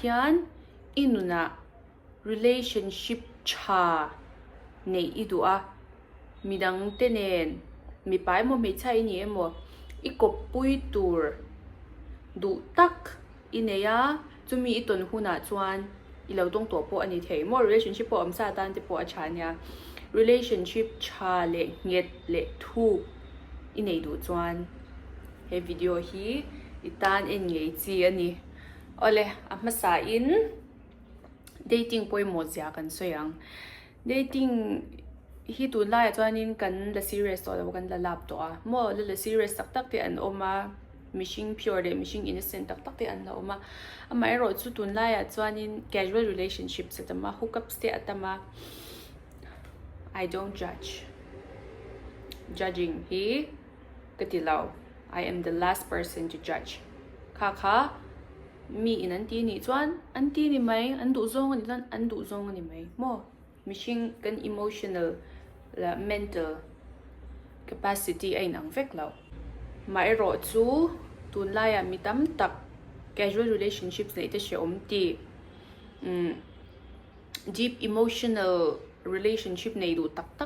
hian i nunah relationship tha neih i duh a, midangte nen mipa emaw hmeichhia i ni emaw i kawppui tur duh tak i nei a, chumi i tawn hunah chuan i lo tawng tawh pawh a ni thei maw relationship pawh awm sa tan te pawh a tha ania, relationship tha leh nghet leh thuk i nei duh chuan he video hi i tan en ngei chi a ni. Awle a hmasa in. Dating pawimawh zia kan sawi ang. Dating hi tunlaiah chuanin kan la serious tawh lo, kan la lap tawh a. Maw la la serious tak tak te an awm a, mihring pure leh mihring innocent tak tak te an la awm a. Amaherawh chu tunlaiah chuanin casual relationships a tam a, hookups te a tam a. I don't judge. Judging hi ka ti lo. I am the last person to judge. Kha kha. Mi in an ti nih chuan an ti ni mai, an duh zawng a nih chuan an duh zawng a ni mai maw? Mihring kan emotional leh mental capacity a inang vek lo. Mah erawh chu tunlaiah mi tam tak casual relationships neih te hrehawm tih umm deep emotional relationship nei duh tak tak.